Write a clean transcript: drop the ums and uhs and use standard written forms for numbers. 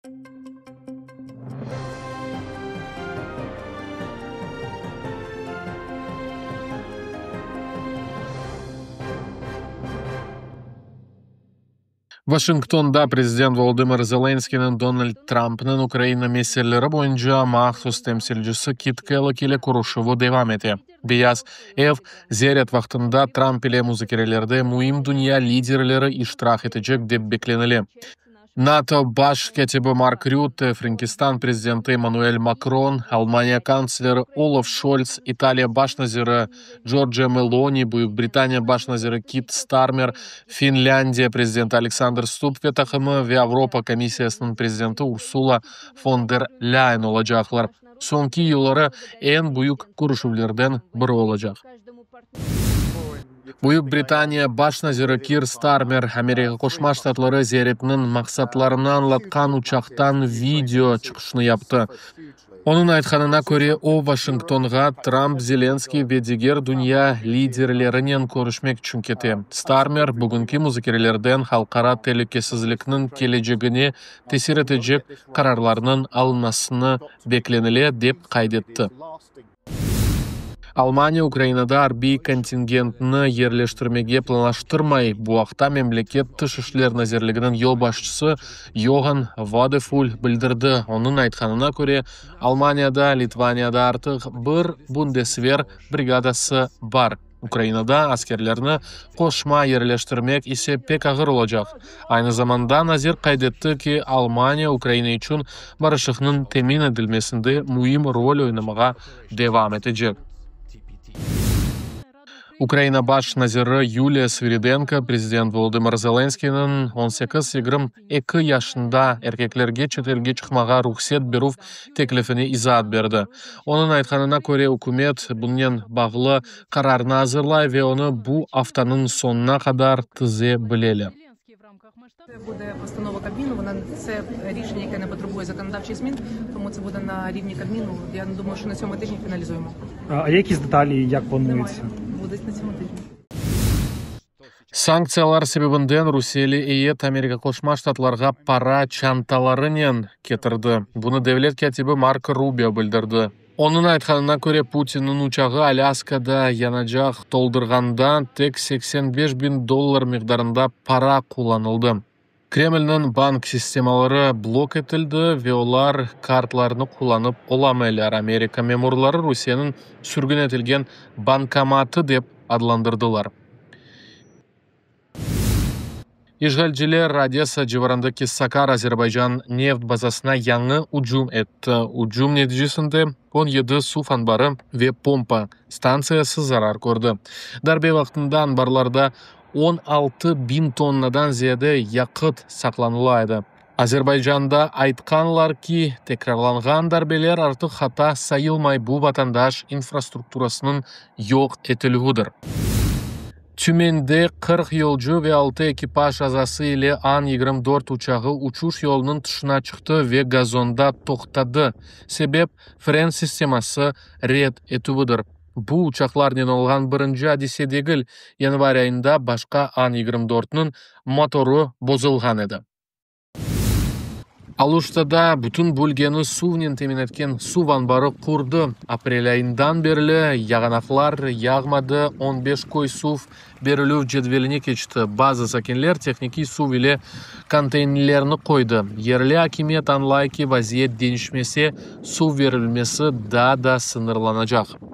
Washingtonda prezident Volodımır Zelenskıynıñ Donald Trumpnıñ Ukraina meseleleri boyunca mahsus temsilcisi Kit Kellogg ile körüşüvi devam ete. Beyaz ev, ziyaret vaqtında Trump ile muzakerelerde müim dünya liderleri iştirak etecek, dep beklenile. NATO baş kâtibi Mark Rütte, Frenkistan prezidenti Emmanuel Makron, Almaniya kantsleri Olaf Şolts, İtaliya baş naziri Corcia Meloni, Büyük Britaniya baş naziri Kit Starmer, Finlândiya prezidenti Aleksandr Stubb ve taqımı ve Avropa komissiyasınıñ prezidenti Ursula fon der Lâyen olacaqlar. Soñki yılları eñ büyük körüşüvlerden biri olacaq. Büyük Britaniya baş naziri Kir Starmer, Amerika Qoşma Ştatları ziyaretiniñ maqsatlarını añlatqan uçaqtan video çıqışını yaptı. Onıñ aytqanına köre, o, Washingtonğa Trump, Zelenskıy ve diger dünya liderlerinen körüşmek içün kete. Starmer, bugünki muzakerelerden halqara telükesizlikniñ kelecegine tesir etecek qararlarnıñ alınmasını beklenile, dep qayd etti. Almaniya Ukrainada arbiy kontingentni yerleştirmege planlaştırmay. Bu aqta memleket Tış işler nazirliginiñ yolbaşçısı Yohann Vadeful bildirdi. Onıñ aytqanına köre, Almaniyada Litvaniyada artıq bir Bundesver brigadası bar. Ukrainada askerlerni qoşma yerleştirmek ise pek ağır olacaq. Aynı zamanda nazir qayd etti ki, Almaniya Ukraina içün barışıqnıñ temin etilmesinde müim rol oynamağa devam etecek. Ukraina baş naziri Yuliya Sviridenko prezident Volodımır Zelenskıynıñ on sekiz, 22 yaşında erkeklerge çetelge çıqmağa ruhset berüv teklifine izaat berdi. Onıñ aytqanına köre, ükümet bunen bağlı qararnı azırlay ve onı bu aftanıñ soñuna qadar tize bileler. Це буде постанова Кабміну. Вона це рішення, яке не потребує законодавчих змін, тому це буде на рівні Кабміну. Я думаю, що на цьому тижні фіналізуємо. А є якісь деталі, як планується? Немає. Будуть на цьому тижні. Sanktsiyalar sebebinden rusiyeli eyyet Amerika Qoşma Ştatlarğa para çantalarınen ketirdi. Bunı devlet kâtibi Marko Rubio bildirdi. Onıñ aytqanına köre, Putinniñ uçağı Alâskada yanacaq toldurğanda tek 85 biñ dollar miqdarında para qullanıldı. Kremlniñ bank sistemaları blok etildi ve olar kartlarnı qullanıp olamaylar. Amerika memurları Rusiyeniñ sürgün etilgen bankomatı dep adlandırdılar. İşğalciler Odesa civarındaki Sakar Azerbaycan neft bazasına yañı ücüm etti. Ücüm neticesinde 17 suv anbarı ve pompa stantsiyası zarar kördi. Darbe vaqtında anbarlarda 16 biñ tonnadan ziyade yaqıt saqlanıla edi. Azerbaycanda aytqanlar ki, tekrarlanğan darbeler artıq hata sayılmay, bu vatandaş infrastrukturasınıñ yoq etilüvidir. Tümende 40 yolcu ve 6 ekipaj azası ile An-24 uçağı uçuş yolunıñ tışına çıqtı ve gazonda toqtadı. Sebep fren sisteması red etüvidir. Bu uçaqlarnen olğan birinci adise degil. Yanvar ayında başqa An-24nıñ motorı bozulğan edi. Aluştada bütün bölgeni suvnen temin etken suv anbarı qurudı. Aprel ayından berli yağanaqlar yağmadı, 15 köy suv berilüv cedveline keçti. Bazı sakinler tehnikiy suv ile konteynerlerni qoydı. Yerli akimiyet añlay ki, vaziyet deñişmese, suv berilmesi daa da sıñırlanacaq.